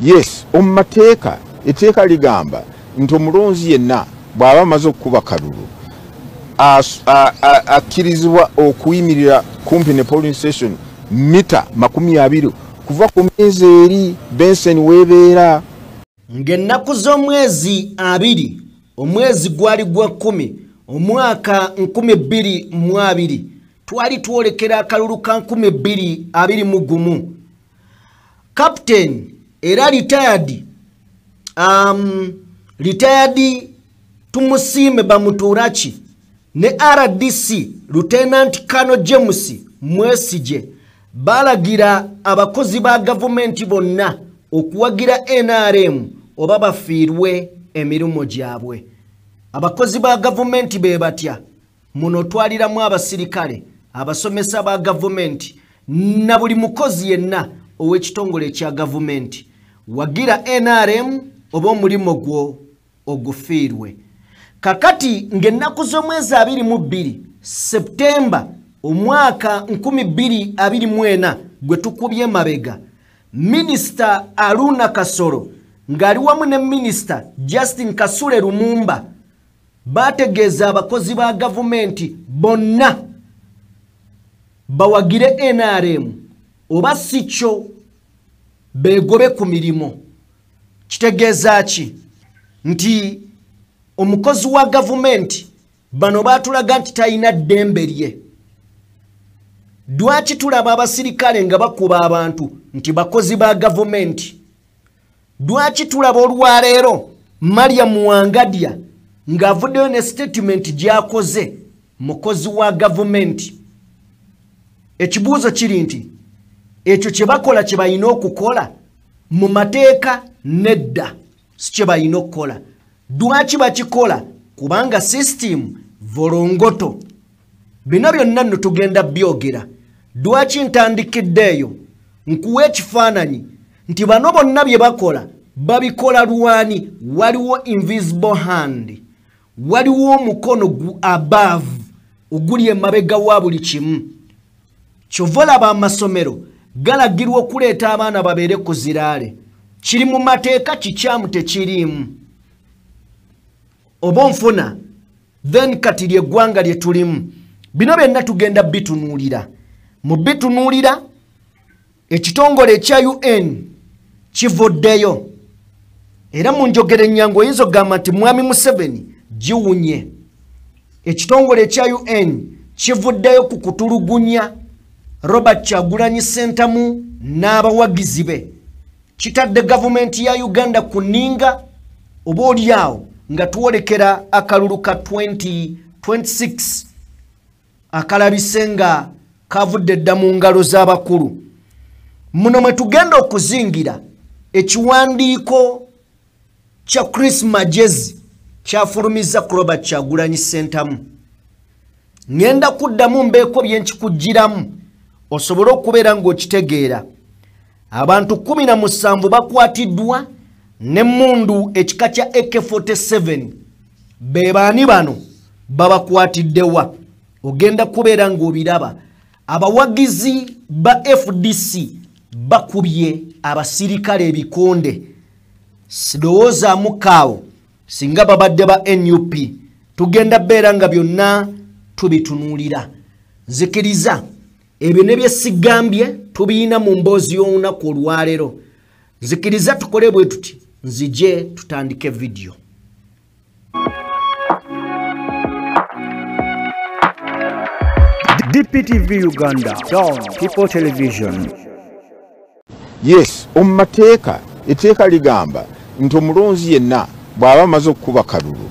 Yes, omu mateeka, etteeka ligamba nti omulonzi yenna bw'aba amaze okukuba kalulu akkirizibwa okuyimirira kumpi ne polling station mita 20 kuva ku mmeeza eri Benson weebeera. Ng'ennaku z'omwezi 2, omwezi gwali gwa 10, omwaka 2020, twali twolekera akalulu ka 2021. Captain era retired Tumusiime Bamuturaki ne RDC Lieutenant Colonel James Mwesigye balagira abakozi ba gavumenti bonna okuwagira NRM oba bafiirwe emirimu gyabwe. Abakozi ba gavumenti be batya? Muno twaliramu abasirikale, abasomesa ba gavumenti na buli mukozi yenna ow'ekitongole ekya gavumenti. Wagira NRM oba omulimu gwo ogufiirwe. Kakati ng'ennaku z'omwezi 22 Septemba omwaka 2024 gwe tukubye mabega, Minisita Aruna Kasolo ng'ali wamu ne Minisita Justin Kasule Lumumba bategeeza abakozi ba gavumenti bonna bawagire NRM oba si kyo beegobe ku mirimu. Kitegeeza ki? Nti omukozi wa gavumenti bano baatulaga nti talina ddembe lye. Lwaki tulaba abasirikale nga bakuba abantu nti bakozi ba gavumenti? Lwaki tulaba olwaleero Mariam Wangadya ng'avuddeyo ne statement gy'akoze mukozi wa gavumenti? Ekibuuzo kiri nti ekyo kye bakola kye balina okukola mu mateeka? Nedda, si kye balina okukola. Lwaki bakikola? Kubanga system volongoto. Bino byonna nno tugenda byogera. Lwaki ntandikidde eyo? Nkuwa ekifaananyi nti bano bonna bye bakola babikola lwani? Waliwo invisible hand, waliwo omukono gu above oguli emabega wa buli kimu. Kyova olaba amasomero galagirwa okuleeta abaana babeere ku ziraale. Kiri mu mateeka? Kikyamu, tekiriimu. Oba onfuna? Then kati lyeggwanga lye tulimu, bino byonna tugenda bitunuulira. Mu bitunuulira, ekitongole ekya UN kivuddeyo, era mu njogera ennyangu oyinza okugamba nti Mwami Museveni giwunye. Ekitongole ekya UN kivuddeyo ku kutulugunya Robert Kyagulanyi Ssentamu n'abawagizi be. Kitadde gavumenti ya Uganda ku nninga, oba oliawo nga twolekera akalulu ka 2026 akalabise nga kavudde dda mu ngalo z'abakulu. Muno mwe tugenda okuzingira ekiwandiiko kya Chris Magyezi kyafulumiza ku Robert Kyagulanyi Ssentamu. Ŋŋenda kuddamu mbeeko bye nkikugiramu osobole okubeera ng'okitegeera. Abantu 17 bakwatiddwa n'emmundu ekika kya AK47. Be baani bano? Babakwatiddewa? Ogenda kubeera ng'obiraba. Abawagizi ba FDC bakubye abasirikale ebikonde. Sirowoozaamu kaawo singa babadde ba NUP. Tugenda beera nga byonna tubitunuulira. Nzikiriza ebyo ne bye sigambye tubiyina mu mboozi y'olunaku olwaleero. Nzikiriza tukole bwe tuti, nzije tutandike vidiyo. DPTV Uganda, Dawn People Television. Yes, omu mateeka, etteeka ligamba nti omulonzi yenna bw'aba amaze okukuba kalulu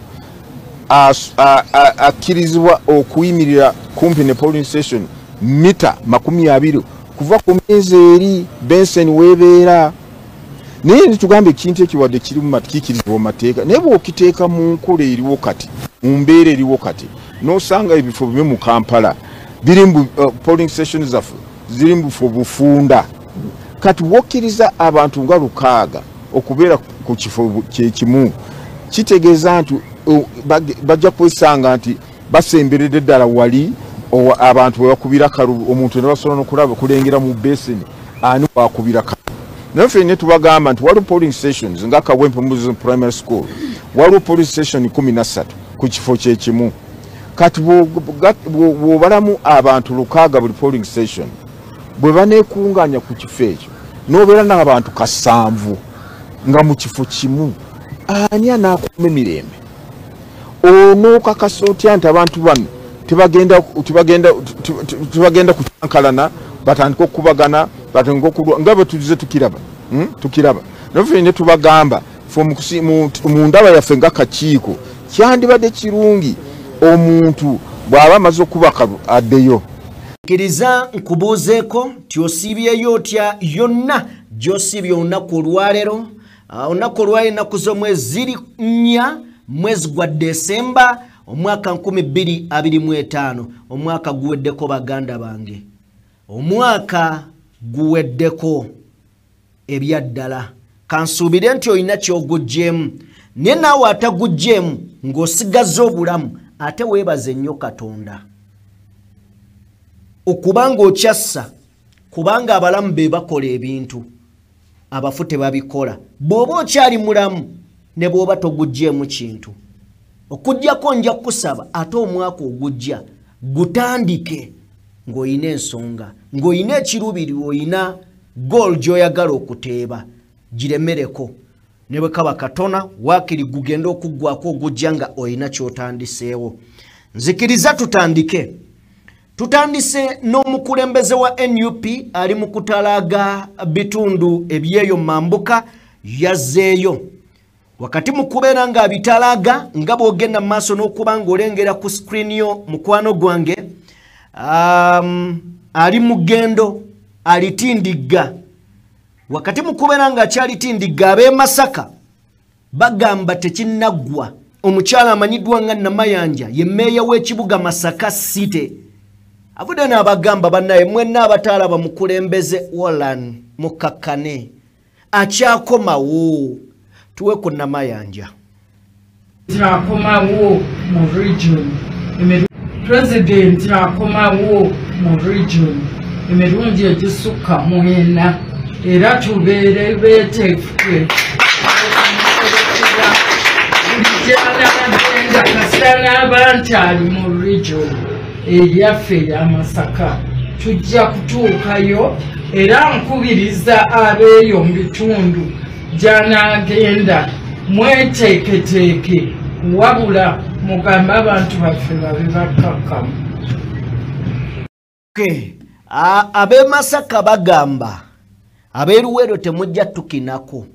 akkirizibwa okuyimirira kumpi ne polling station mita 20 kuva ku mmeeza eri Benson weebeera. Naye netugamba ekintu ekiwadde kiri kikirizibwa mu mateeka, naye bw'okiteeka mu nkola eriwo kati, mu mbeera eriwo kati, n'osanga ebifo bimu mu Kampala biri mu polling station zaffe ziri mu bufo bufunda. Kati wokkiriza abantu nga 6 okubeera ku kifo kyekimu, kitegeeza nti bajja kwesanga nti basemberedde ddala wali abantu we bakubira kalulu, omuntu ne basobola n'okulaba kulengera mu beseni ani wakubira kalulu. Naye ffe ne tubagamba nti waliwo polling stations nga Kawempe Muslim Primary School, waliwo polling station 13 ku kifo kyekimu. Kati bw'obalamu abantu 6 buli polling station, bwe baneekunganya ku kifo ekyo n'obeera n'abantu 7 nga mu kifo kimu, ani anaakuuma emirembe? Onookakasa otya nti abantu bano tebagenda kucankalana, batandike okukubagana, batandike okulwa nga bwe tuzize tukiraba, tukiraba. Naye ffe ne tubagamba mu ndaba yaffe nga kakiiko, kyandibadde kirungi omuntu bw'aba amaze okubaka addeyo. Kkiriza nkubuuzeeko nti osiibyeyo otya yonna gy'osiibye olunaku olwaleero. Olunaku olwaleero ennaku z'omwezi ziri 4 mwezi gwa Desemba omwaka 2025. Omwaka guweddeko baganda bange, omwaka guweddeko ebyaddala. Kansuubire nti olina ky'oguggyemu, naye naawe ataguggyemu ng'osigazza obulamu, ate weebaze nnyo Katonda okubanga okyassa, kubanga abalamu be bakola ebintu, abafu tebabikola. Bw'oba okyali mulamu ne bw'oba toguggyemu kintu, okuggyako nja kukusaba ate omwaka ogujja gutandike ng'olina ensonga, ng'olina ekiruubiri, olina goal gy'oyagala okuteeba, giremereko. Ne bwe kaba katona, waakiri gugenda okuggwako ogujja nga olina ky'otandiseewo. Nzikiriza tutandike. Tutandise n'omukulembeze wa NUP ali mu kutalaaga bitundu ebyeyo mambuka, yazzeeyo. Wakati mu kubeera ng'abitalaaga, nga bw'ogenda mu maaso n'okuba ng'olengera ku screen yo mukwano gwange, ali mu ggendo alitindigga. Wakati mu kubeera ng'akyalitindigga, ab'e Masaka bagamba tekinnaggwa. Omukyala amanyiddwa nga Namayanja ye mmeeya w'ekibuga Masaka City avudde n'abagamba, bannaye mwenna abataalaba mukulembeze Wallan mukakkane, akyakomawo. Tuwe ku Namayanja. Akomawo mu region, President akomawo mu region emirundi egisukka mu ena, era tubeere beeteefu buli gy'anaagenda. Kasita n'aba nti ali mu region eyaffe eya Masaka, tujja kutuukayo. Era nkubiriza abeeyo mu bitundu gy'anaagenda, mweteeketeeke, wabula mugambe abantu baffe babe bakkakkamu. Ab'e Masaka bagamba ab'e Luweero temujja tukinako,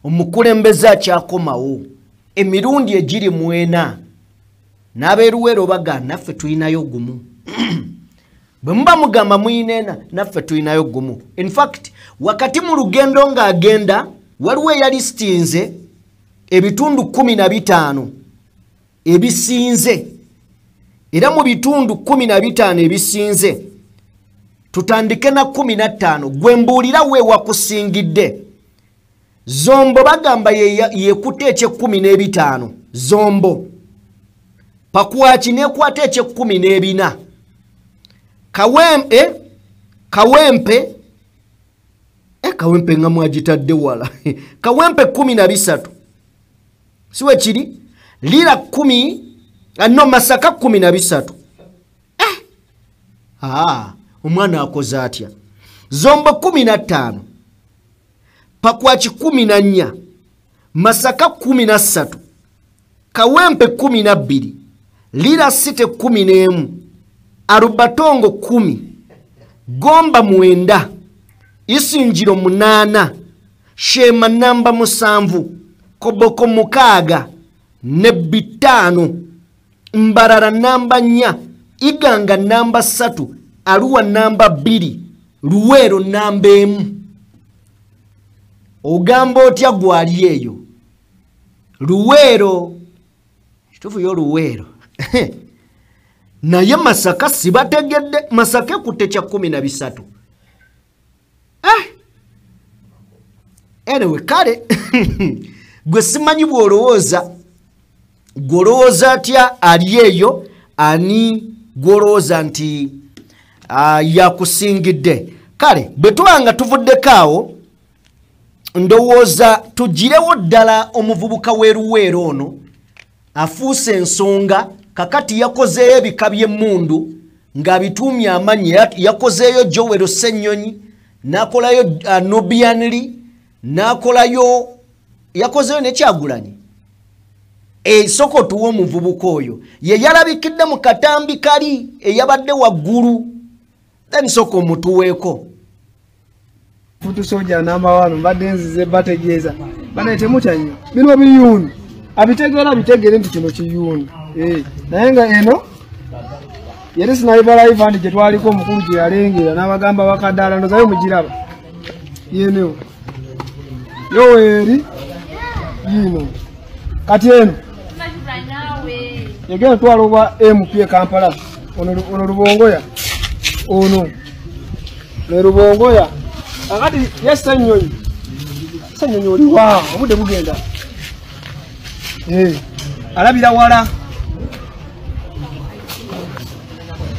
omukulembeze akyakomawo emirundi egiri mu ena. N'ab'e Luweero bagamba naffe tulinayo gumu. Bwe muba mugamba muyina ena, naffe tulinayo gumu. In fact, wakati mu lugendo ng'agenda, waliwo eyalisitinze ebitundu 15 ebisinze. Era mu bitundu 15 ebisinze, tutandike na 15. Gwe mbuulira we wakusingidde. Zombo bagamba yekutte eky'ekkumi n'ebitaano. Zombo Pakwaki nekwata eky'ekkumi n'ebina. Kawempe Kawempe nga mwagitadde wala. Kawempe 13, siwe kiri? Lira 10, no Masaka 13. Omwana akoze atya? Zombo 15, Pakwaki 14, Masaka 13, Kawempe 12, Lira City 11, Arubatongo 10, Gomba 9, Isinjiro 8, Shema namba 7, Koboko 6, Nebbi 5, Mbarara namba 4, Iganga namba 3, Arua namba 2, Luweero namba 1. Ogamba otya gwali eyo? Luweero, kituufu yo Luweero. Naye Masaka sibategedde. Masaka ekutte kya 13. Anyway, kale gwe simanyi bw'olowooza, gw'olowooza atya ali eyo, ani gw'olowooza nti yakusingidde? Kale bwe tuba nga tuvuddeko awo, Ndowooza tugirewo ddala omuvubuka w'eruweero ono afuuse ensonga. Kakati yakozeeyo ebika by'emmundu ng'abituumye amannya. Yakozeeyo Joel Ssenyonyi, n'akolayo Nubian Li, n'akolayo, yakozeeyo ne Kyagulanyi. Esoko tuwa omuvubuka oyo ye yalabikidde mu katambi kali eyabadde waggulu, then soko omutuweeko. Foot soldier number 1 mbadde nzize bategeeza banaye temutya nnyo, bino biyuuni abitegeera bitegere nti kino kiyuuni. Naye nga eno yeri sniper rifle gye twaliko omukulu gye yalengera n'abagamba bakadaala ndozayo mugiraba yenewo Yoweri yino. Kati eno yegenda twala obwa MP e Kampala. Ono Lubongoya, ono ne Lubongoya. Akati ye Ssenyonyi, Ssenyonyi oli wa obudde bugenda alabira wala.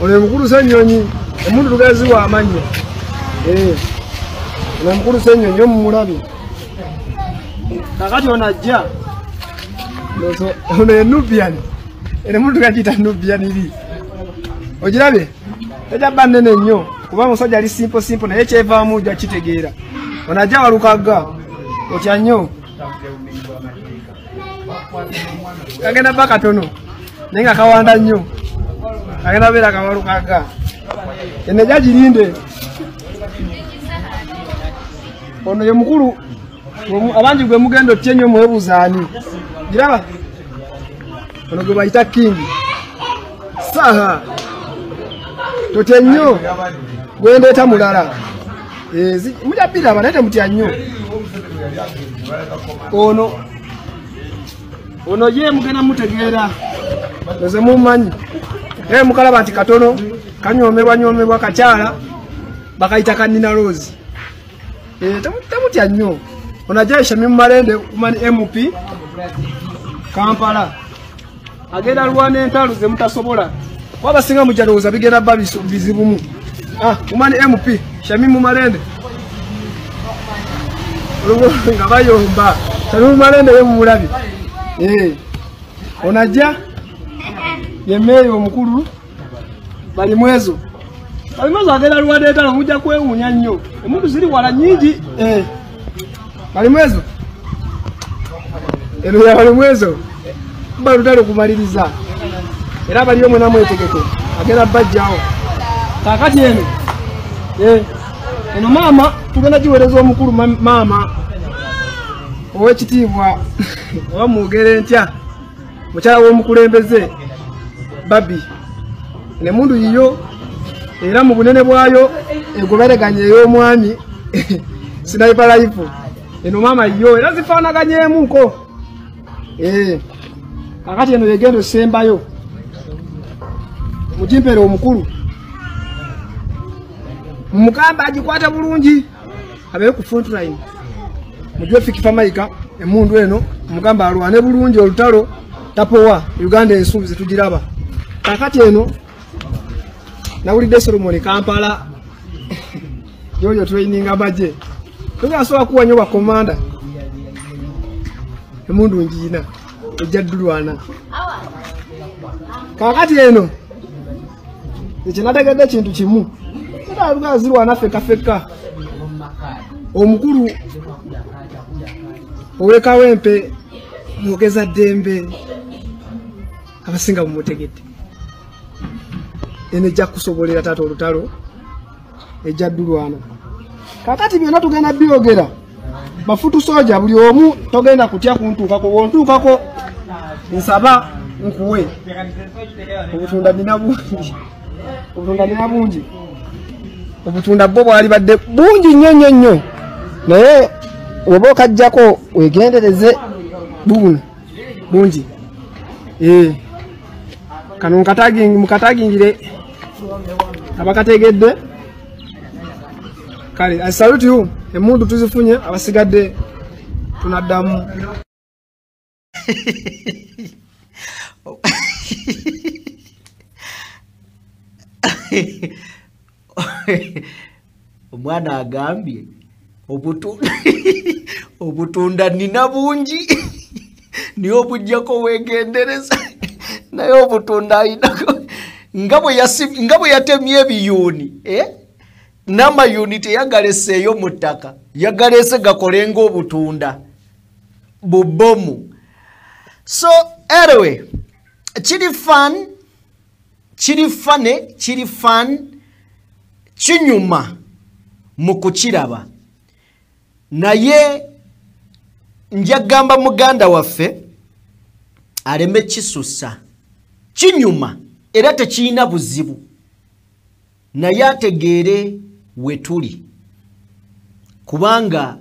Ono mukulu Ssenyonyi omuntu lugazi wa amannya. Ono mukulu Ssenyonyi omulabi. Kakati ono ajja ono Nubian, eno muntu gagiyita Nubian eri ogirabye tejja bba nnene nnyo kuba omusajja ali simple simple, naye kyevaamu ojja kitegeera. Ono ajja Walukagga otya nnyo, kagenda bba katono naye nga kawanda nnyo, kagenda beera Kawalukagga. Eno ejja girinde. Ono ye mukulu abangi gwe mugenda otya ennyo mwebuuzaani. Giraba ono gwe bayita King Saha, totya nnyo gwendeeta mulala. Mujja biraba naye temutya nnyo. Ono ye mugenda mutegeera nze mumanyi. Naye mukalaba nti katono kanyoomebwa nyoomebwa kakyala bakayita Kanina Rose. Temutya nnyo. Ono ajja Shamim Malende umani MP Kampala agenda lwana entalo ze mutasobola kuba abasinga mujja ndowooza bigenda bba bizibumu. Umani MP Shamim Malende nga bayomba. Shamim Malende ye mumulabi. Ono ajja ye meeya omukulu Balimwezo. Balimwezo agenda lwana entalo mujja kwewuunya nnyo, emundu ziri wala nnyingi. Balimwezo eno ya Balimwezo mba lutalo kumaliriza era baliyo mwena mwetegeke agenda bajjawo. Kakati eno eno maama tugenda giweereza omukulu maama ow'ekitiibwa oba mwogere ntya mukyala w'omukulembeze Babi. Nemundu yiyo era mu bunene bwayo egobereganye ey'omwami sniper rifle. Eno maama yiyo era zifaanaganyeemuko. Kakati eno yegenda osembayo mugimpere omukulu mumugamba agikwata bulungi abeere ku front line. Mugiwe Fik Fameica emundu eno mugamba alwane bulungi olutalo tapowa Uganda ensuubizi tugiraba. Kakati eno nawulidde Solomon Kampala yoyo training amagye togasobola kuwa nnyo bakomanda emundu ngiina ejja ddulwana. Kakati eno ekyo nategedde kintu kimu, era zirwana ffekka ffekka. Omukulu ow'e Kawempe mwogeza ddembe abasinga mumutegedde. Eno ejja kusobolera taata olutalo ejja ddulwana. Kakati byonna tugenda byogera bafutu soja buli omu togenda kutya kuntuukako, bw'ontuukako nsaba nkuwe. Obutunda nina bungi, obutunda nina bungi, obutunda bwo bwali badde bungi nnyo nnyo nnyo, naye oba okajjako weegendereze buno bungi. Kano mukatagingire abakategedde. Kale I salute you. Emundu tuzifunye abasigadde tunaddamu. Omwana agambye Obutunda nina bungi niye obujjako weegendereza, naye obutunda ayinako nga bwe yatemye ebiyuuni, n'amayuuni teyagaleseeyo mu ttaka, yagalese gakole ng'obutunda bubomu. So anyway, kiri fun, kiri fane, kiri fun, kinyuma mu kukiraba. Naye njagamba muganda waffe aleme kisusa, kinyuma era tekirina buzibu, naye ategeere we tuli, kubanga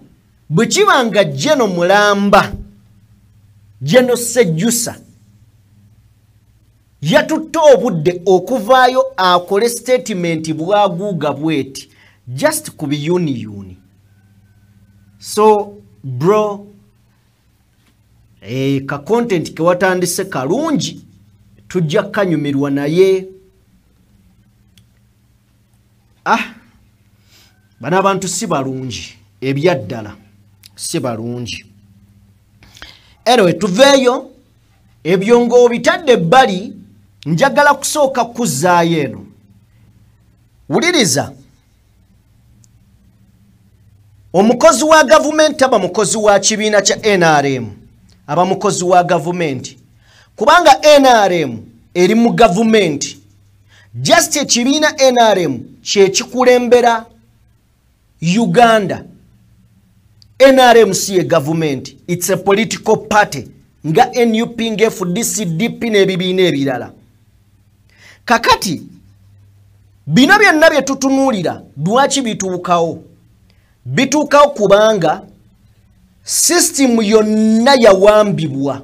bwe kiba nga Jeno mulamba, Jeno Sejjusa yatutte obudde okuvaayo akole statement bwaguuga bweti just ku biyuniyuni. So bro, ka content ke watandise kalungi, tujja kanyumirwa, naye bano abantu si balungi, ebyaddala si balungi. Anyway, tuveeyo ebyo ng'obitadde ebbali, njagala kusooka kuzzaayo eno. Wuliriza, omukozi wa gavumenti aba mukozi wa kibiina kya NRM, aba mukozi wa gavumenti, kubanga NRM eri mu gavumenti. Just ekibiina NRM kyekikulembera Uganda. NRM si ye gavumenti, it's a political party nga NUP, nga FDC, DP n'ebibiina ebirala. Kakati bino byonna bye tutunuulira lwaki bituukawo? Bituukawo kubanga sisitimu yonna yawambibwa.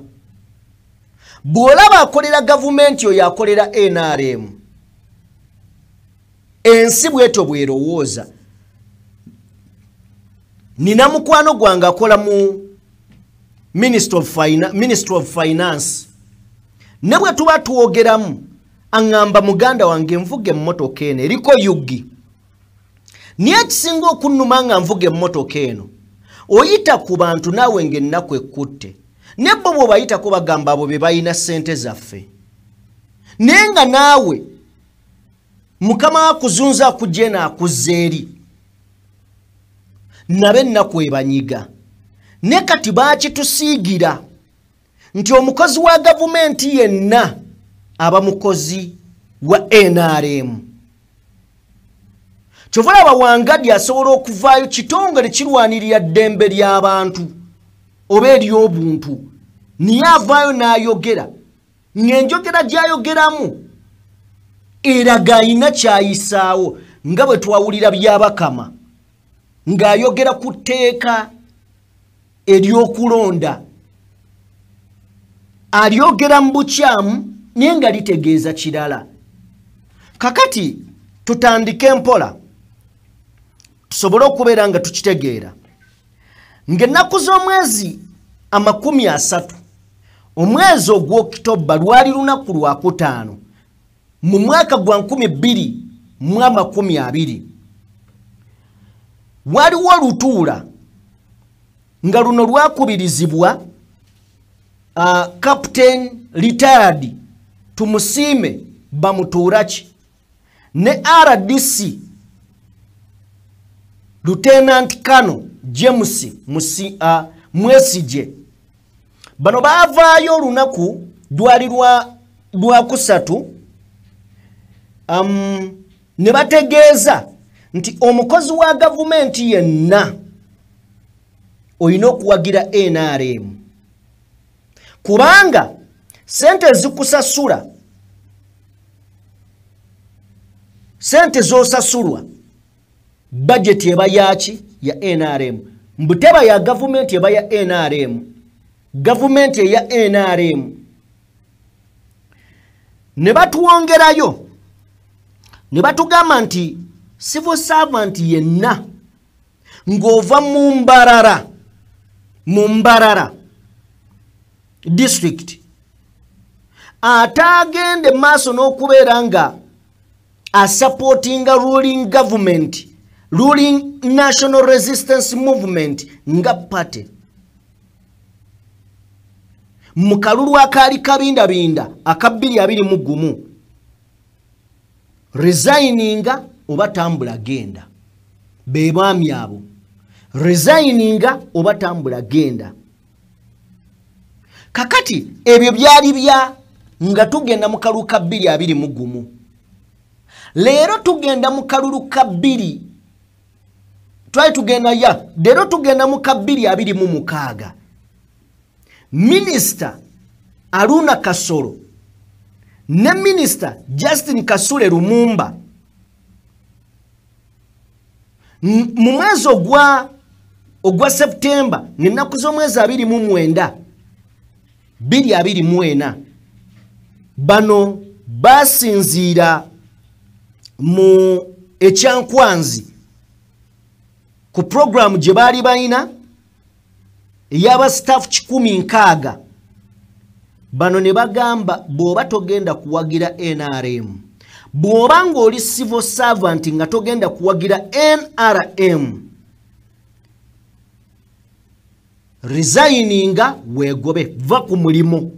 Bw'olaba akolera gavumenti oyo akolera NRM, ensi bwetyo bw'erowooza. Nina mukwano gwange akola mu Ministry of Finance, ne bwe tuba twogeramu aŋŋamba, muganda wange nvuga emmotoka eno eriko yugi, naye ekisinga okunnuma nga nvuga emmotoka eno, oyita ku bantu naawe ng'ennaku ekkutte, ne bo bw'obayitako bagamba abo be balina ssente zaffe, naye nga naawe mukama akuzunza akujja eno akuzza eri, nabe ennaku ebanyiga. Ne kati baakitusiigira nti omukozi wa gavumenti yenna aba mukozi wa NRM. Kyova olaba Wangadi asobola okuvaayo, kitongole kirwanirira ddembe ly'abantu oba ery'obuntu, niye avaayo n'ayogera ng'enjogera gy'ayogeramu eraga ayina ky'ayisaawo, nga bwe twawulira Byabakama ng'ayogera ku tteeka ery'okulonda, alyogera mu bukyamu naye nga litegeeza kirala. Kakati tutandike mpola tusobole okubeera nga tukitegeera. Ng'ennaku z'omwezi 30 omwezi ogw'Okitoba lwali lunaku lwakutaano mu mwaka gwa 2020, waliwo olutuula nga luno lwakubirizibwa Captain Retired Tumusiime Bamuturaki ne RDC Lieutenant Colonel James Mwesigye. Bano baavaayo olunaku lwali lwakusatu, ne bategeeza nti omukozi wa gavumenti yenna olina okuwagira NRM, kubanga sente zikusasula, sente z'osasulwa bajeti eba yaki? Ya NRM. Mbuteba ya gavumenti eba ya NRM, gavumenti eya NRM. Ne batuwongerayo ne batugamba nti civil servant yenna ng'ova mu Mbarara district ate agende maaso n'okubeera nga asupportinga ruling government Ruling National Resistance Movement nga party mu kalulu akaali kabindabinda aka 2021, resigninga oba tambula genda. Be baami abo, resigninga oba tambula genda. Kakati ebyo byali bya nga tugenda mu kalulu ka 2021. Leero tugenda mu kalulu ka 2 twali tugenda ya leero tugenda mu ka 2026. Minisita Aruna Kasolo ne Minisita Justin Kasule Lumumba mu mwezi ogwa Septemba ng'ennaku z'omwezi 29 2024, bano basinziira mu ekyankwanzi ku programu gye baali balina ey'aba staff 160. Bano ne bagamba bw'oba togenda kuwagira NRM, bw'oba ng'oli civil servant nga togenda kuwagira NRM, resigninga weegobe, va ku mulimu,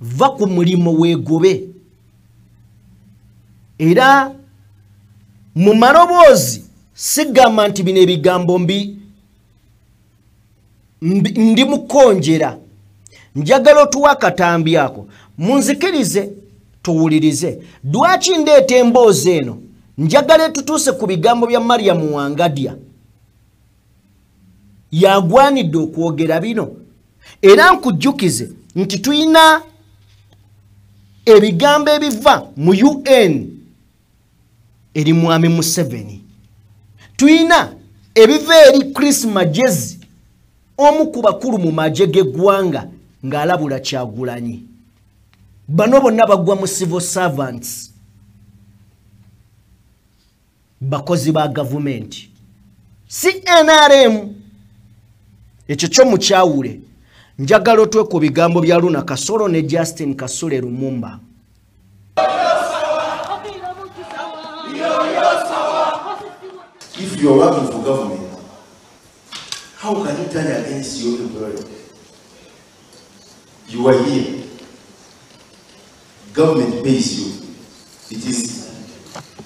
va ku mulimu weegobe. Era mu maloboozi sigamba nti bino ebigambo ndi mukonjera, njagala otuwa akatambi ako munzikirize tuwulirize. Lwaki ndeeta emboozi eno? Njagala etutuuse ku bigambo bya Mariam Wangadya, yagwanidde okwogera bino. Era nkujjukize nti tulina ebigambo ebiva mu UN eri mwami Museveni, tulina ebiva eri Chris Magezi omu ku bakulu mu magye g'eggwanga ng'alabula Kyagulanyi. Bano bonna bagwa mu civil servants, bakozi ba gavumenti, si NRM. Ekyo kyo mukyawule. Njagala otwe ku bigambo bya Luna Kasolo ne Justin Kasule Lumumba. If you are working for government, how can you turn against your employer? You are here. Government pays you. It is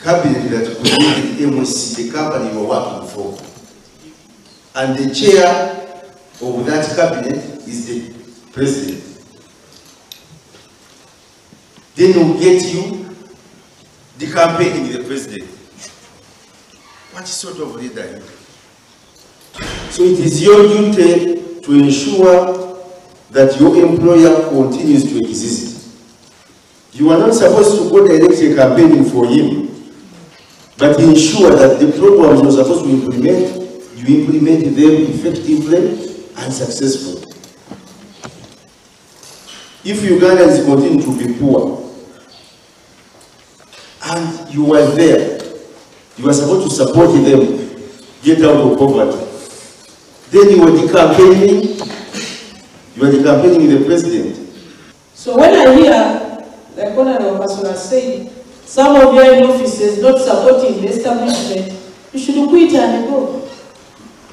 cabinet that created MOC, the company you are working for. And the chair of that cabinet is the president. Then will get you the campaigning the president. What sort of leader are you? So it is your duty to ensure that your employer continues to exist. You are not supposed to go directly campaigning for him, but ensure that the programs you are supposed to implement, you implement them effectively and successfully. If Ugandans continue to be poor, and you are there, you are supposed to support them, get out of poverty. Then you are decampaigning the president. So when I hear, like Honorable Kasolo has said, some of your offices not supporting the establishment, you should quit and go.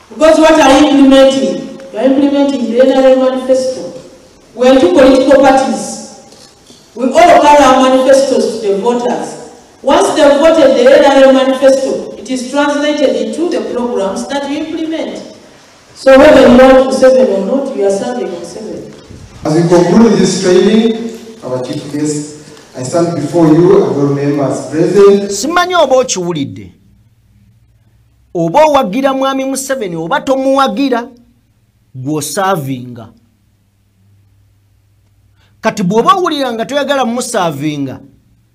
Because what are you implementing? You are implementing the NRM manifesto. We are two political parties. We all carry our manifestos to the voters. Once they voted the NRM manifesto, it is translated into the programs that we implement. So whether you want Museveni or not, you are serving Museveni. As we conclude this training, our chief guest, I stand before you and all members present. Simanyi oba okiwulidde, oba owagira mwami Museveni oba tomuwagira, gw'osaavinga. Kati bw'oba owulira nga toyagala musaavinga,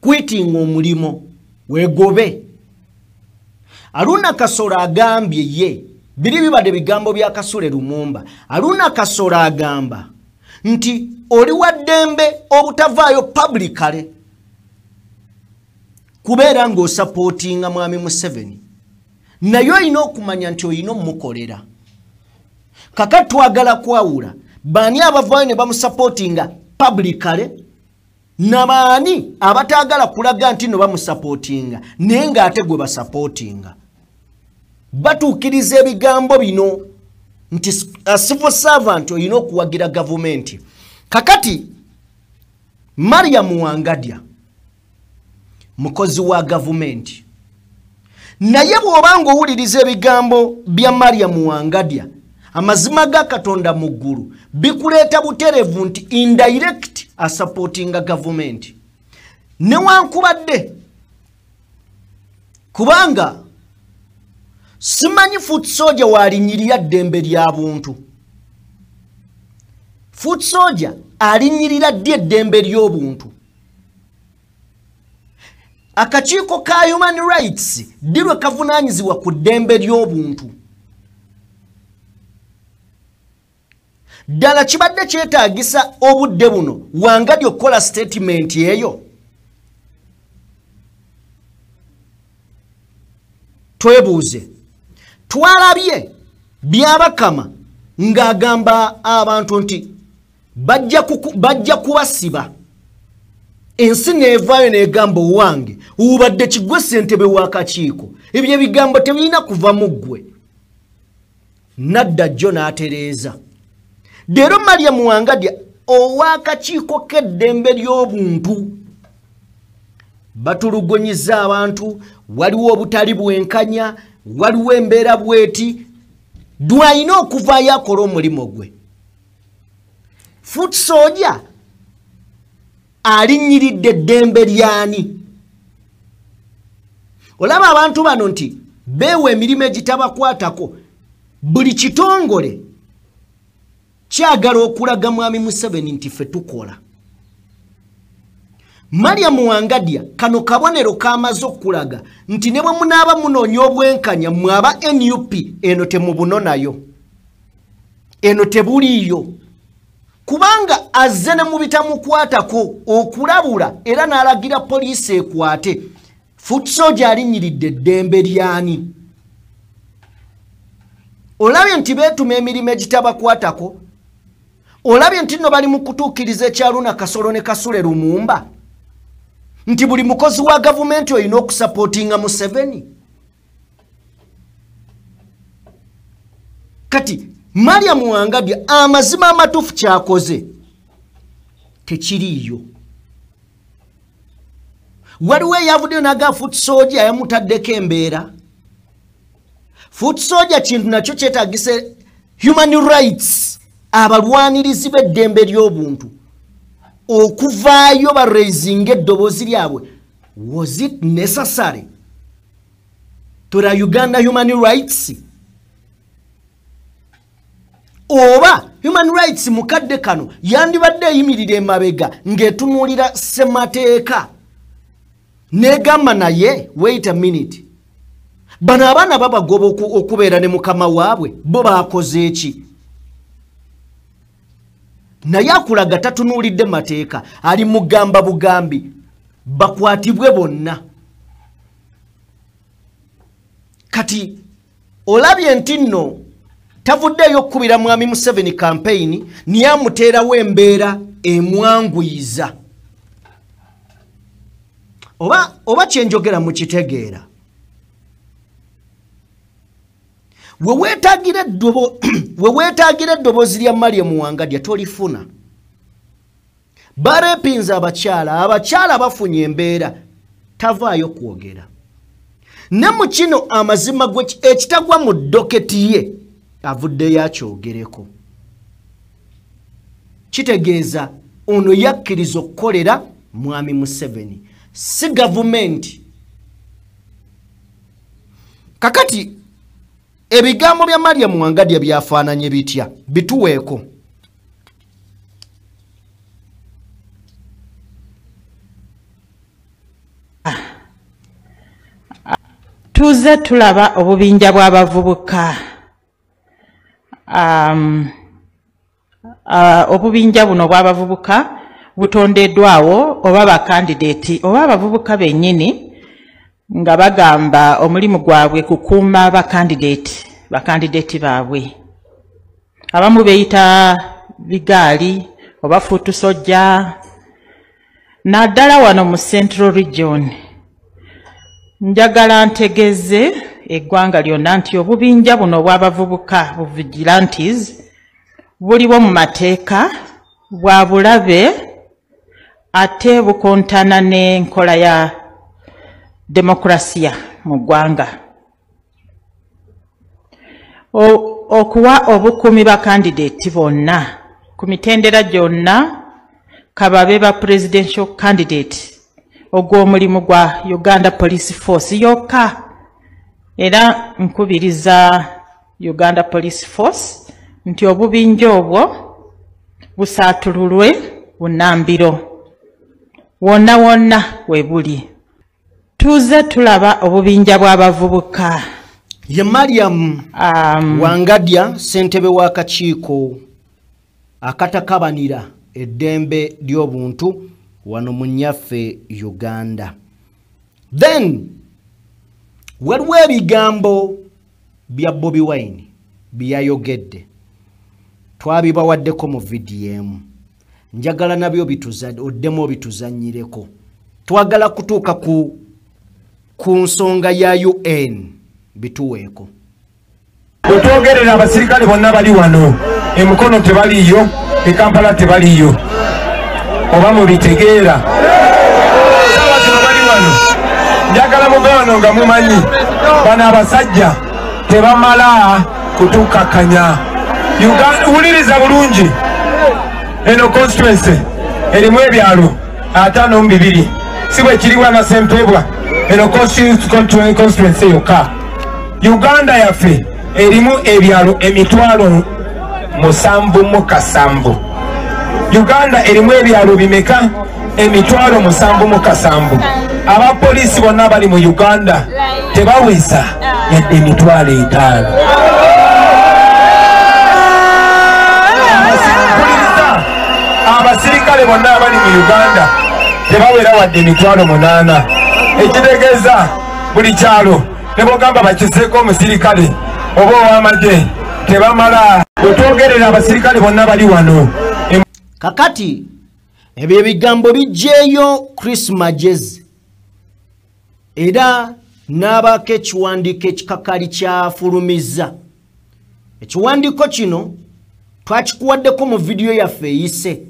kwitinga omulimo weegobe. Aruna Kasolo agambye ye, biri bibadde bigambo bya Kasule Lumumba. Aruna Kasolo agamba nti oli wa ddembe obutavaayo publicly kubeera ng'osapootinga mwami Museveni, naye olina okumanya nti olina omukolera. Kakati twagala kwawula baani abavaayo ne bamusapootinga publicly Nabaani abataagala kulaga nti no bamusapootinga, naye ng'ate gwe basapootinga. Batuukiriza ebigambo bino nti a civil servant olina okuwagira gavumenti. Kakati Mariam Wangadya mukozi wa gavumenti, naye bw'obanga owuliriza ebigambo bya Mariam Wangadya, amazima ga Katonda mu ggulu bikuleeta buterevu nti indirect asupportinga gavumenti, newankubadde kubanga simanyi foot soldier walinnyirira ddembe lya buntu. Foot soldier alinnyirira ddi eddembe ly'obuntu? Akakiiko ka human rights ddi lwe kavunaanyizibwa ku ddembe ly'obuntu? Ddala kibadde kyetaagisa obudde buno Wangadya okukola statement eyo? Twebuuze. Twalabye Byabakama ng'agamba abantu nti bajja kubasiba. Ensi n'evaayo n'egamba owange ubadde kigwe ssentebe w'akakiiko, ebyo ebigambo tebirina kuva mu ggwe. Nadda jjo n'atereeza. Leero Mariam Wangadya ow'akakiiko k'eddembe ly'obuntu batulugunyiza abantu, waliwo obutali bwenkanya, waliwo embeera bweti, dwalina okuvaayo akola omulimu gwe. Foot soldier alinnyiridde eddembe lyani? Olaba abantu bano nti beewa emirimu egitabakwatako. Buli kitongole kyagala okulaga Mwami Museveni nti ffe tukola. Mariam Wangadya kano kabonero kamaze okulaga nti ne bwe munaaba munoonya obwenkanya mwaba NUP eno temubunonayo, eno tebuliiyo, kubanga azze ne mu bitamukwatako okulabula era n'alagira poliisi ekwate. Foot soldier alinnyiridde eddembe lyani? Olabye nti beetuma emirimu egitabakwatako? Olabye nti nno bali mu kutuukiriza ekyaluna Kasolo ne Kasule Lumumba nti buli mukozi wa gavumenti olina okusapootinga Museveni? Kati Mariam Wangadya amazima amatuufu kyakoze tekiriiyo. Waliwo eyavuddeyo n'agamba foot soldier yamutaddeko embeera. Foot soldier kintu nakyo kyetaagisa human rights, abalwanirizi b'eddembe ly'obuntu okuvaayo baraisinga eddoboozi lyabwe. Was it necessary to the Uganda human rights? Oba human rights mukadde kano yandibadde eyimirira emabega ng'etunuulira ssemateeka n'egamba naye wait a minute, bano abaana babagoba okubeera ne mukama waabwe, bo baakoze eki? Naye akulaga tatunuulidde mateeka, ali mugamba bugambi bakwatibwe bonna. Kati olabye nti nno tavuddeeyo okukubira Mwami Museveni campaign, niye amuteerawo embeera emwanguyiza. Oba kyenjogera mukitegeera. We weetaagira eddoboozi lya Mariam Wangadya tolifuna. Barepinza abakyala, abakyala bafunye embeera, tavaayo kwogera. Ne mu kino amazima gwe ekitagwa mu doketi ye avuddeyo akyogereko. Kitegeeza ono yakkiriza okukolera Mwami Museveni, si gavumenti. Kakati ebigambo bya Mariam Wangadya byafaananye bitya? Bituweeko. Tuze tulaba obubinja bw'abavubuka. Obubinja buno bw'abavubuka butondeddwawo oba bakandidate oba abavubuka bennyini nga bagamba omulimu gwabwe kukuuma bakandidate baabwe. Abamu beeyita bigaali oba fuutusojja, Naddala wano mu Central Region, njagala ntegeeze eggwanga lyonna nti obubinja buno obw'abavubuka bu vigilantes buliwo mu mateeka, bwa bulabe ate bukontana n'enkola ya demokrasiya mu ggwanga. Okuwa obukuumi bakandidate bonna ku mitendera gyonna, kababe ba presidential candidate, ogw'omulimu gwa Uganda Police Force yokka. Era nkubiriza Uganda Police Force nti obubinja obwo busaatululwe bunnambiro wonna wonna we buli. Tuze tulaba obubinja bw'abavubuka. Ye Mariam Wangadya, ssentebe w'akakiiko akatakabanira eddembe ly'obuntu wano mu nnyaffe Uganda. Then waliwo ebigambo bya Bobi Wine byayogedde, twabibawaddeko mu vidiyo emu, njagala nabyo oddemu obituzannyireko. Twagala kutuuka ku nsonga ya UN, bituweeko. Bwetwogerera abasirikale bonna bali wano, emukono tebaliiyo, e Kampala tebaliiyo, oba mubitegeera. Saawa zino bali wano, njagala muve wano nga mumanyi bano abasajja tebamala kutukakanya. Wuliriza bulungi, eno constituency erimu ebyalo 52, si bwe kiri wana Ssempebwa, eno constituency yokka. Uganda yaffe erimu ebyalo 7,700. Uganda erimu ebyalo bimeka? 7,700. Abapoliisi bonna bali mu Uganda tebaweza yadde 5,000. Abasirikale bonna abali mu Uganda tebawera wadde 8,000. Ekitegeeza buli kyalo ne bw'ogamba bakiseeko omusirikale oba ow'amagye tebamala. Bwetwogerera abasirikale bonna bali wano. Kakati ebyo ebigambo bijjeeyo Chris Magezi era n'abaako ekiwandiiko ekikakali kyafulumizza. Ekiwandiiko kino twakikuwaddeko mu vidiyo yaffe eyise,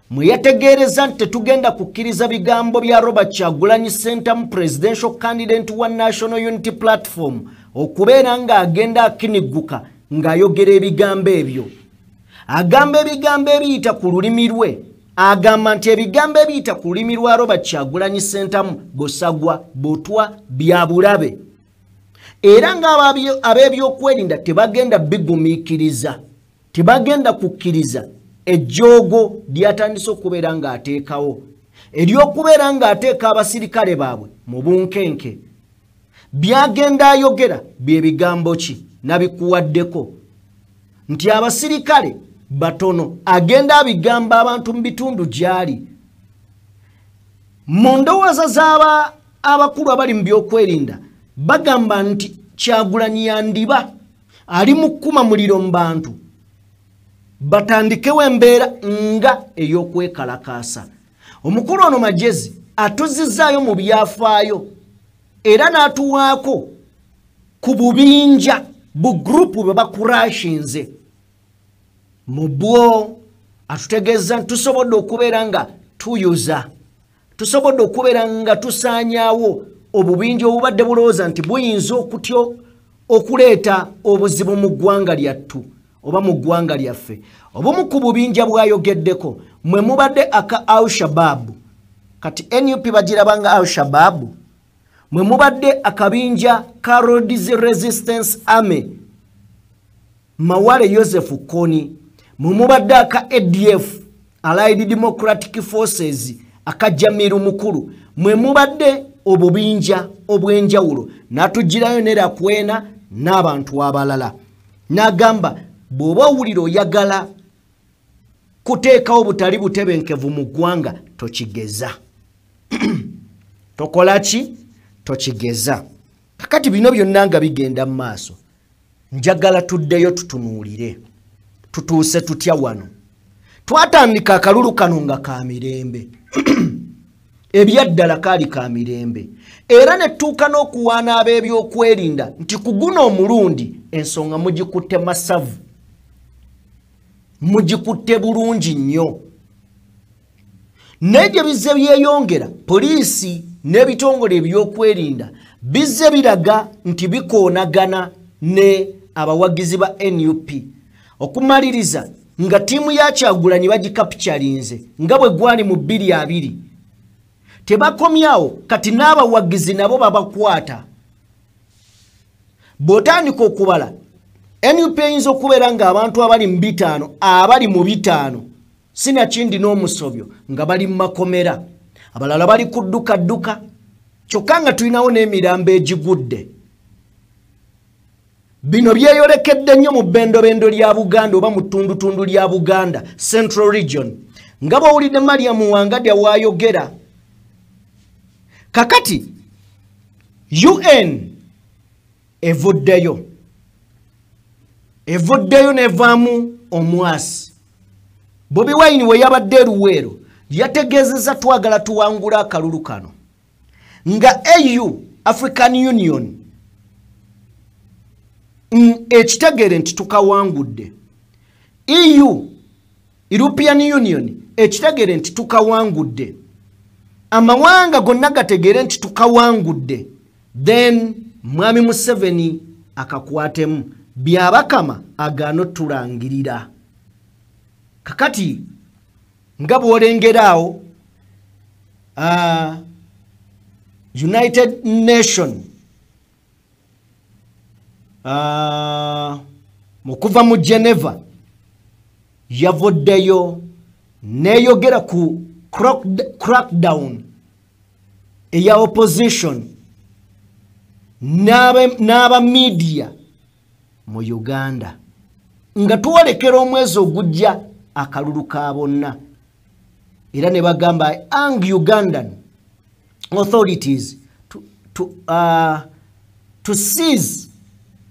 mwe yategeereza nti tetugenda kukkiriza bigambo bya Robert Kyagulanyi Ssentamu, presidential candidate wa National Unity Platform, okubeera ng'agenda akinigguka ng'ayogera ebigambo ebyo. Agamba ebigambo ebiyita ku lulimi lwe, agamba nti ebigambo ebiyita ku lulimi lwa Robert Kyagulanyi Ssentamu busagwa, butwa, bya bulabe, era ng'ab'ebyokwerinda tebagenda bigumiikiriza, tebagenda kukkiriza ejjoogo lyatandise okubeera ng'ateekawo, ery'okubeera ng'ateeka abasirikale baabwe mu bunkenke. Byagenda ayogera bye bigambo ki nabikuwaddeko nti abasirikale batono, agenda abigamba abantu mu bitundu gy'ali. Mu ndowooza z'aba abakulu abali mu byokwerinda bagamba nti Kyagulanyi yandiba ali mu kkuma muliro mu bantu, batandikewo embeera nga ey'okwekalakaasa. Omukulu ono Magezi atuzzizaayo mu byafaayo era n'atuwaako ku bubinja bu gurupu bwe bakurashinze. Mu bwo atutegeeza nti tusobodde okubeera nga tuyuza, tusobodde okubeera nga tusaanyaawo obubinja obubadde bulowooza nti buyinza okutyo okuleeta obuzibu mu ggwanga lyattu oba mu ggwanga lyaffe. Obumu ku bubinja bwayogeddeko mwe mubadde aka Al-Shabaab, kati NUP bagirabanga Al-Shabaab, mwe mubadde akabinja ka Rhodes Resistance Army Mawale Joseph Kony, mwe mubadde aka ADF Allied Democratic Forces aka Jamiru Mukulu, mwe mubadde obubinja obw'enjawulo. N'atugirayo ne Rakwena n'abantu abalala, n'agamba bw'oba owulira oyagala kuteekawo butali butebenkevu mu ggwanga tokigeza. Tokola ki? Tokigeza. Kakati bino byonna nga bigenda mu maaso, njagala tuddeyo tutunuulire tutuuse tutya wano. Twatandika akalulu kano nga ka mirembe. Ebyaddala kaali ka mirembe. Era ne tuuka n'okuwaana ab'ebyokwerinda nti ku guno omulundi ensonga mugikutte masavu, mugikutte bulungi nnyo. Naye gye bizze byeyongera, poliisi n'ebitongole ebyokwerinda bizze biraga nti bikoonagana ne abawagizi ba NUP. Okumaliriza nga ttiimu ya Kyagulanyi bagikapityalinze nga bwe gwali mu 2020. Tebakomyawo, kati n'abawagizi nabo babakwata. Bw'otandika okubala, NUP eyinza okubeera ng'abantu abali mu 5, abali mu 5 sinakindi n'omusobyo nga bali mu makomera, abalala bali kudduka dduka, kyokka nga tulinawo n'emirambo egigudde. Bino byeyolekedde nnyo mu bbendobendo lya Buganda oba mu ttundutundu lya Buganda, Central Region, nga bw'owulidde Mariam Wangadya waayogera. Kakati UN evuddeyo nevaamu omwasi. Bobi Wine we yabadde e Luweero yategeezezza twagala tuwangula akalulu kano, nga AU, African Union, ekitegeere nti tukawangudde, EU, European Union, ekitegeere nti tukawangudde, amawanga gonna gategeere nti tukawangudde, then Mwami Museveni akakwatemu Byabakama agaano tulangirira. Kakati nga bw'olengeraawo, United Nation mukuva mu Geneva yavuddeyo neeyogera ku crackdown eya opposition n'aba media mu Uganda, nga twolekera omwezi ogujja akalulu ka bonna. Era ne bagamba ang Ugandan authorities to seize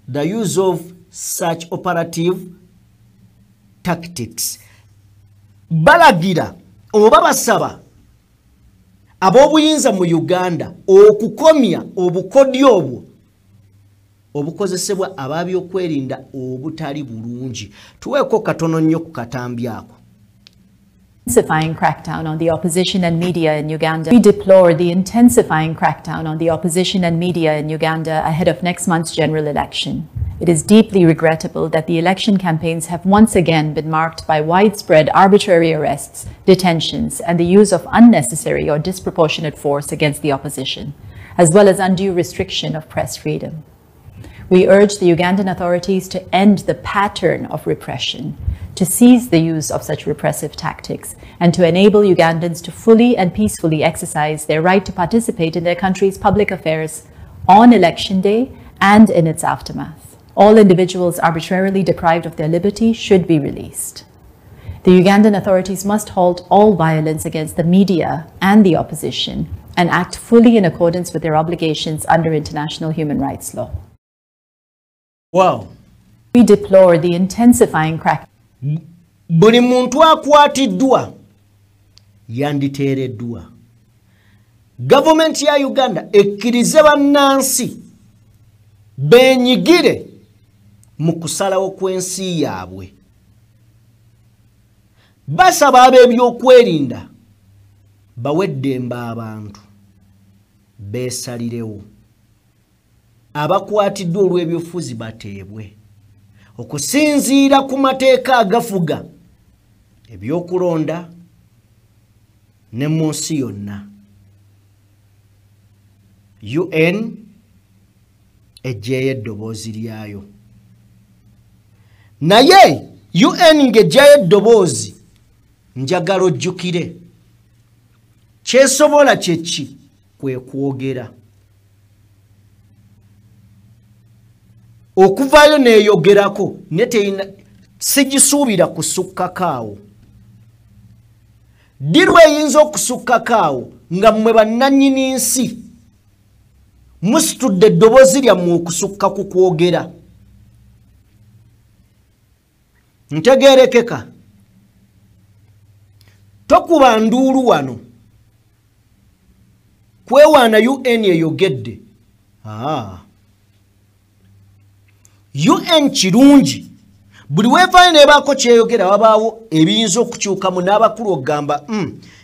the use of such operative tactics. Balagira oba basaba ab'obuyinza mu Uganda okukomya obukodyo obwo obukozesebwa ababyokwerinda obutali bulungi. Tuweeko katono nnyo ku katambi ako. Intensifying crackdown on the opposition and media in Uganda. We deplore the intensifying crackdown on the opposition and media in Uganda ahead of next month's general election. It is deeply regrettable that the election campaigns have once again been marked by widespread arbitrary arrests, detentions, and the use of unnecessary or disproportionate force against the opposition, as well as undue restriction of press freedom. We urge the Ugandan authorities to end the pattern of repression, to cease the use of such repressive tactics, and to enable Ugandans to fully and peacefully exercise their right to participate in their country's public affairs on election day and in its aftermath. All individuals arbitrarily deprived of their liberty should be released. The Ugandan authorities must halt all violence against the media and the opposition and act fully in accordance with their obligations under international human rights law. Wow. We deplore the intensifying crack. Buli muntu akwatiddwa yanditeereddwa. Gavumenti ya Uganda ekkirize bannansi beenyigire mu kusalawo kw'ensi yaabwe. Basaba ab'ebyokwerinda bawe eddembe abantu beesalirewo. Abakwatiddwa olw'ebyobufuzi bateebwe okusinziira ku mateeka agafuga ebyokulonda ne mu nsi yonna. UN eggyeyo eddoboozi lyayo, naye UN ng'eggyayo eddoboozi, njagala ojjukire kyesobola kyeki kwe kwogera. Okuvaayo neeyogerako ne teyina, sigisuubira kusukkako awo. Ddi lweyinza okusukkako awo? Nga mmwe bannannyini nsi musitudde eddoboozi lyammwe okusukka ku kwogera. Ntegeerekeka? Tokuba nduulu wano. Kwewaana UN eyogedde. UN kirungi. Buli weevaayo n'ebaako kyeyogera wabaawo ebiyinza okukyukamu n'abakulu okugamba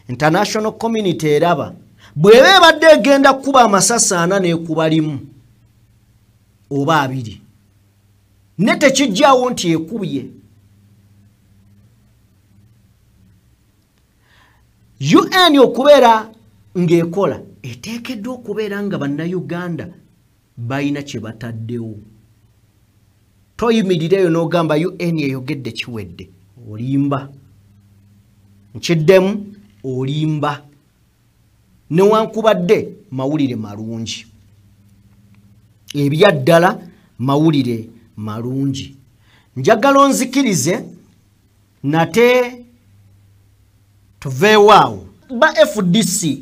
international community eraba. Bw'eba ebadde egenda kukuba amasasi 4 n'ekuba limu oba 2. Ne tekijjaawo nti ekubye. UN okubeera ng'ekola eteekeddwa okubeera nga bannayuganda balina kye bataddewo. Toyimirireyo n'ogamba UN eyogedde kiwedde. Olimba. Nkiddemu olimba. Newankubadde mawulire malungi. Ebyaddala mawulire malungi. Njagala onzikirize nate tuveewo awo. Ba FDC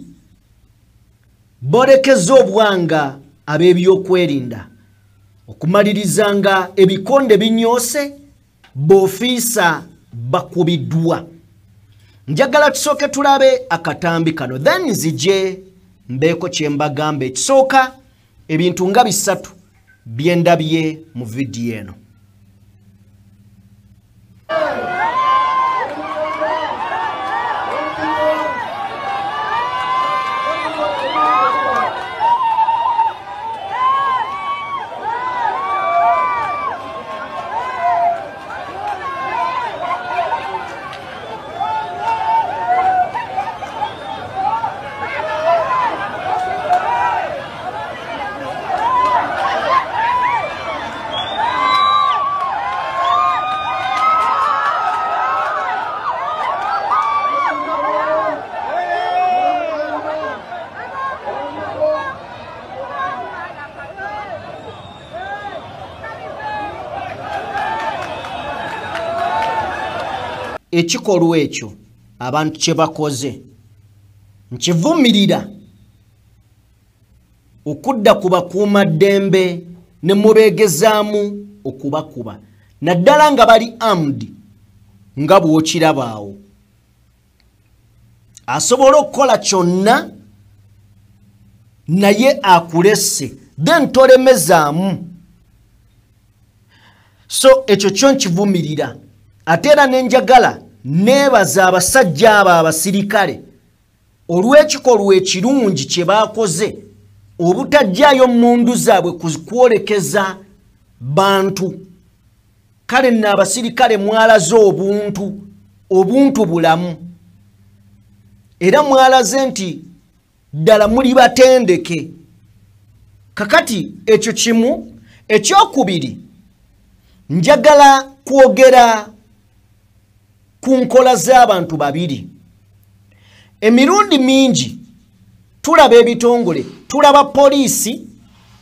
boolekeza obwanga ab'ebyokwerinda okumaliriza nga ebikonde binyoose, boofiisa bakubiddwa. Njagala tusooke tulabe akatambi kano, then nzije mbeeko kye mbagamba. Ekisooka, ebintu nga 3 bye ndabye mu vidiyo eno. Ekikolwa ekyo abantu kye bakoze nkivumirira okudda ku bakuumaddembe ne mubeegezaamu okubakuba, naddala nga bali armed nga bw'okirabaawo. Asobola okukola kyonna naye akulese, then tolemezaamu. So ekyo kyo nkivumirira. Ate era ne njagala neebaza abasajja abo abasirikale olw'ekikolwa ekirungi kye baakoze obutajjaayo mmundu zaabwe kwolekeza bantu. Kale nno abasirikale mwalaze obuntu, obuntu bulamu, era mwalaze nti ddala muli batendeke. Kakati ekyo kimu. Ekyokubiri, njagala kwogera ku nkola z'abantu babiri. Emirundi mingi tulaba ebitongole, tulaba poliisi,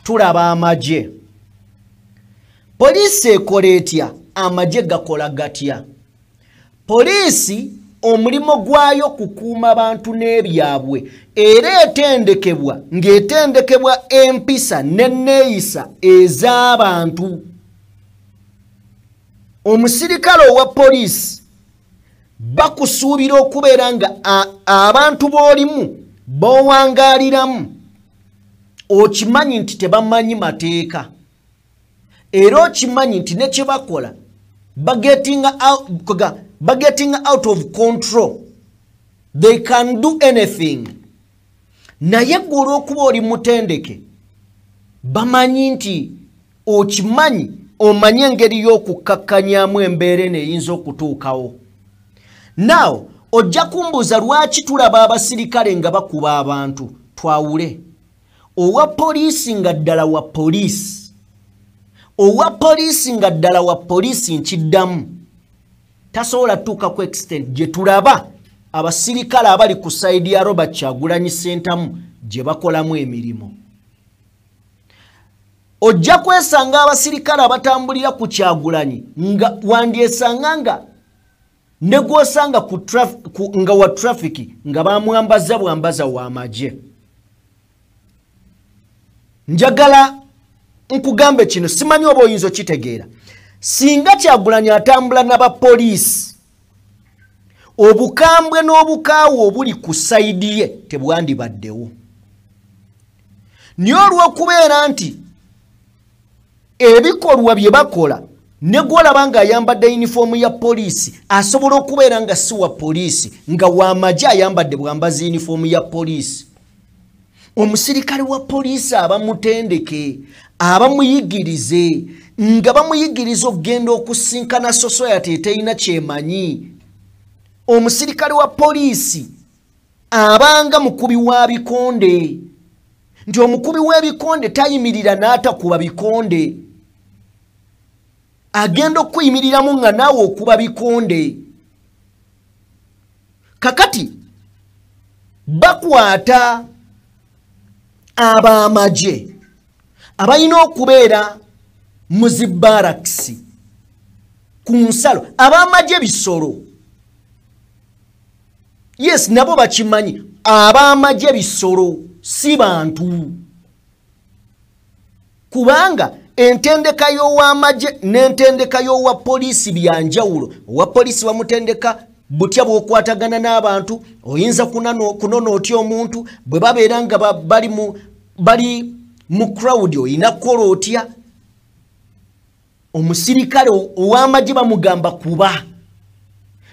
tulaba amagye. Poliisi ekola etya? Amagye gakola gatya? Poliisi omulimu gwayo kukuuma abantu n'ebyabwe, era etendekebwa ng'etendekebwa empisa n'enneeyisa ez'abantu. Omusirikale owa poliisi bakusuubira okubeera nga abantu b'olimu b'owangaaliramu okimanyi nti tebamanyi mateeka, era okimanyi nti ne kye bakola bagetting out of control, they can do anything. Naye ggwe olw'okuba oli mutendeke, bamanyi nti okimanyi, omanyi engeri y'okukkakkanyaamu embeera eno eyinza okutuukawo. Now ojja kumbuuza lwaki tulaba abasirikale nga bakuba abantu. Twawule owa poliisi nga ddala wa poliisi, owa poliisi nga ddala wa poliisi nkiddamu tasobola tuuka ku extent gye tulaba abasirikale abali ku sayidi ya Robert Kyagulanyi Ssentamu gye bakolamu emirimu. Ojja kwesanga abasirikale abatambulira ku Kyagulanyi nga wandyesanga nga ne gw'osanga nga wa traffic nga bamwambaza bwambaza w'amagye. Njagala nkugambe kino, simanyi oba oyinza okitegeera. Singa Kyagulanyi atambula n'abapoliisi, obukambwe n'obukaawu obuli ku sayidi ye tebwandibaddewo. Naye olw'okubeera nti ebikolwa bye bakola, ne gw'olaba ng'ayambadde yunifoomu ya poliisi asobola okubeera nga si wa poliisi, nga w'amagye ayambadde bwambazi yunifoomu ya poliisi. Omusirikale wa poliisi aba mutendeke, aba muyigirize, nga bamuyigiriza okugenda okusinkana society eterina kyemanyi. Omusirikale wa poliisi abanga mukubi wa bikonde, nti omukubi w'ebikonde tayimirira n'atakuba bikonde, agenda okuyimiriramu nga naawe okuba bikonde. Kakati bakwata ab'amagye abalina okubeera mu zi barakisi ku nsalo. Ab'amagye bisolo, yes, nabo bakimanyi, ab'amagye bisolo si bantu, kubanga entendeka y'ow'amagye n'entendeka y'owa poliisi byanjawulo. Owa poliisi bamutendeka butya bw'okwatagana n'abantu, oyinza kunona otya omuntu bwe babeera nga bali mu crowd, oyina kukola otya. Omusirikale ow'amagye bamugamba kuba,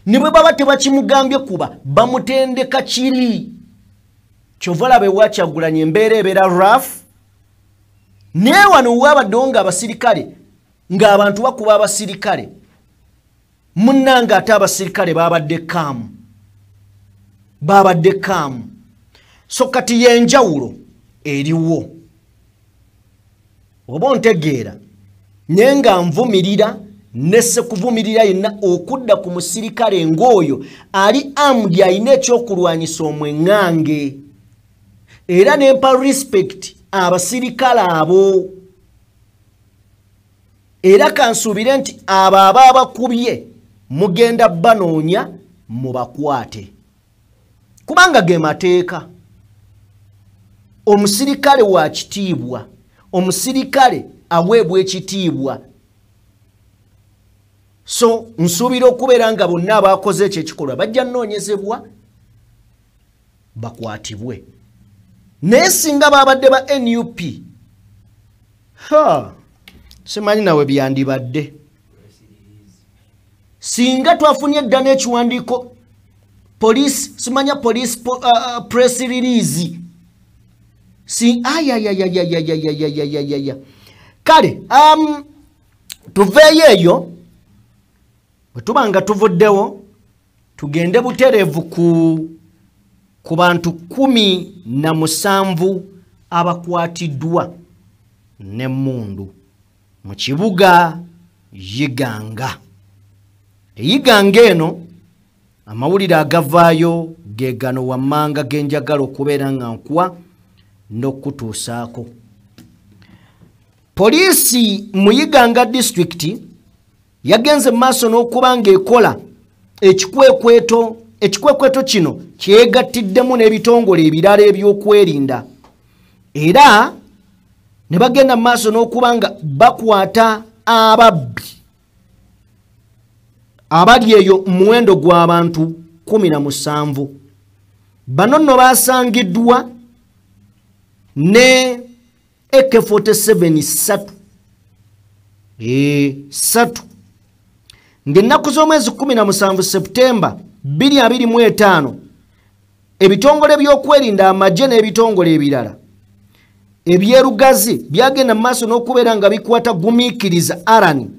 ne bwe baba tebakimugambye kuba, bamutendeka kiri. Kyova olaba ewa Kyagulanyi embeera ebeera rough, naye wano wabaddewo ng'abasirikale ng'abantu bakuba abasirikale, munnange ate abasirikale babadde kaamu, babadde kaamu. So kati y'enjawulo eriwo, oba ontegeera. Naye nga nvumirira nesse kuvumirira yenna okudda ku musirikale ng'oyo ali armed, alina ekyokulwanyisa omweŋŋange, era nempa respect abasirikale abo. Era kansuubire nti abo ababakubye mugenda banoonya mubakwate, kubanga ge mateeka. Omusirikale wa kitiibwa, omusirikale aweebwa ekitiibwa. So nsuubira okubeera nga bonna abakoze ekyo ekikolwa bajja nnoonyezebwa bakwatibwe. Naye singa babadde ba NUP, ha, simanyi nawe byandibadde. Singa twafunye dda n'ekiwandiiko police, simanya police press release si ayayayayayayayayayaya. Kale tuveeyo eyo, bwe tuba nga tuvuddewo tugende butereevu ku bantu 17 abakwatiddwa n'emmundu mu kibuga Iganga. Iganga eno amawulire agavaayo ge gano wammanga ge njagala okubeera nga nkuwa n'okutuusaako. Poliisi mu Iganga disitulikiti yagenze maaso n'okuba ng'ekola ekikwekweto. Ekikwekweto kino kyegattiddemu n'ebitongole ebirala ebyokwerinda, era ne bagenda maaso n'okuba nga bakwata ababbi abali eyo muwendo gw'abantu 17. Bano nno basangiddwa ne AK-47 3 ng'ennaku z'omwezi 17 Septemba 2025 ebitongole by'okwerinda, amagye n'ebitongole ebirala ebyerugazi byagenda mu maaso n'okubeera nga bikwata Gumiikiriza Arani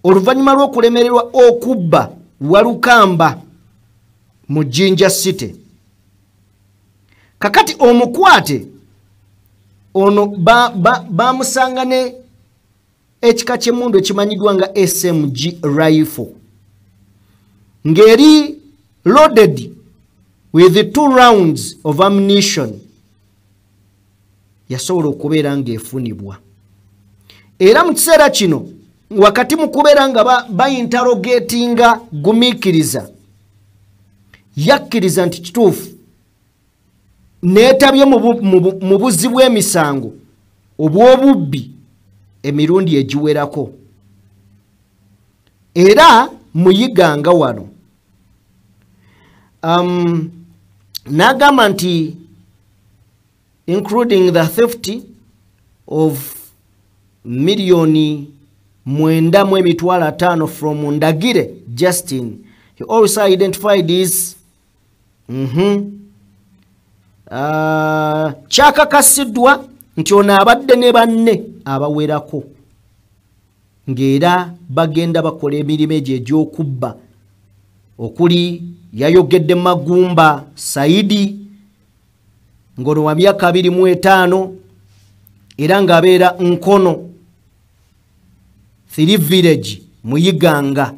oluvannyuma lw'okulemererwa okubba Walukamba mu Jinja City. Kakati omukwate ono bamusanga ne ekika ky'emmundu ekimanyiddwa nga SMG rifle ng'eri loaded with 2 rounds of ammunition, yasobola okubeera ng'efunibwa. Era mu kiseera kino wakati mu kubeera nga bayintarogetinga Gumiikiriza, yakkiriza nti kituufu neetabye mu buzzi bw'emisango obw'obubbi emirundi egiwerako. Era muyiganga wano n'agamba nti including the theft of 905,000 from Ndagire Justin. He also identified his kyakakasiddwa nti ono abadde ne banne abawerako ng'era bagenda bakola emirimu egyo egy'okubba, okuli yayogedde Magumba Saidi ng'ono wa myaka 25 era ng'abeera Nkono 3 village Muyiganga.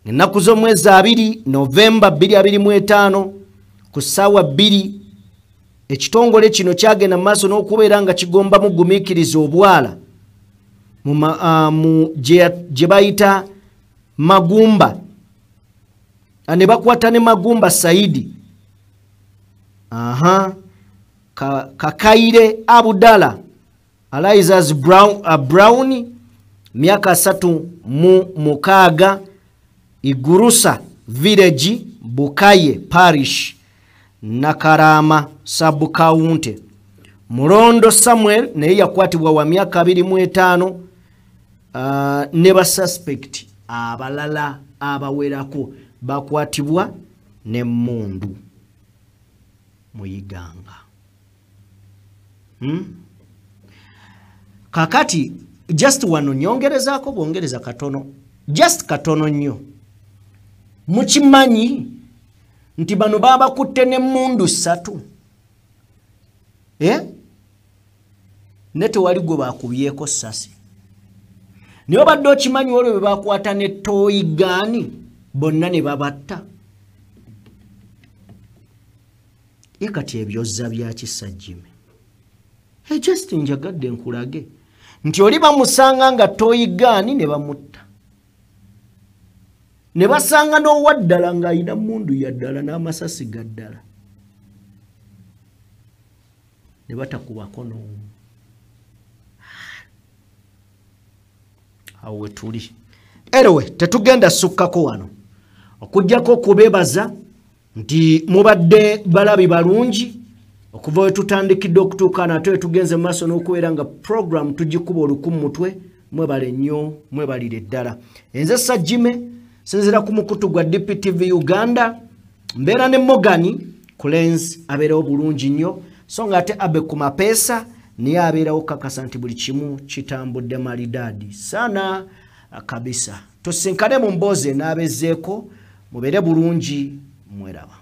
Ennaku z'omwezi 2 Novemba 2025 ku ssaawa 2 ekitongole kino kyagenda mu maaso n'okubeera nga kigomba mugumiikiriza obwala gye bayita Magumba, ne bakwata ne Magumba Saidi, Kakaire Abudala Alizas Brown myaka 36 Igurusa village Bukaye parish Nakarama sub county. Murondo Samuel naye yakwatibwa wa myaka 25 ne ba suspect abalala abawerako bakwatibwa n'emmundu Muyiganga. Kakati just wano nyongerezaako bwongereza katono, just katono nnyo. Mukimanyi nti bano babakutte n'emmundu 3 ne tewali gwe bakubyeko ssasi. Naye obadde okimanyi olwo bwe bakwata ne toyigaani bonna ne babatta. Ye kati ebyozza bya kisajjime. Just njagadde nkulage nti oli bamusanga nga toyigaani ne bamutta, ne basanga n'owaddala ng'alina mmundu ya ddala n'amasasi ga ddala, ne batakubako n'omu. Awo we tuli. Anyway, tetugenda sukkako wano okuggyako okubeebaza nti mubadde balabi balungi okuva we tutandikidde okutuuka nate tugenze mu maaso n'okubeera nga program tugikuba oluku mutwe. Mwebale nnyo, mwebalire ddala. Enze Sajime sinzira ku mukutu gwa DPTV Uganda, mbeera ne Morgan Kulens abeerawo bulungi nnyo, so nga ate Abe ku mapeesa niye abeerawo kakasa nti buli kimu kitambudde malidaadi sana kabisa. Tusinkane mu mboozi enaabezeeko, mubeere bulungi, mweraba.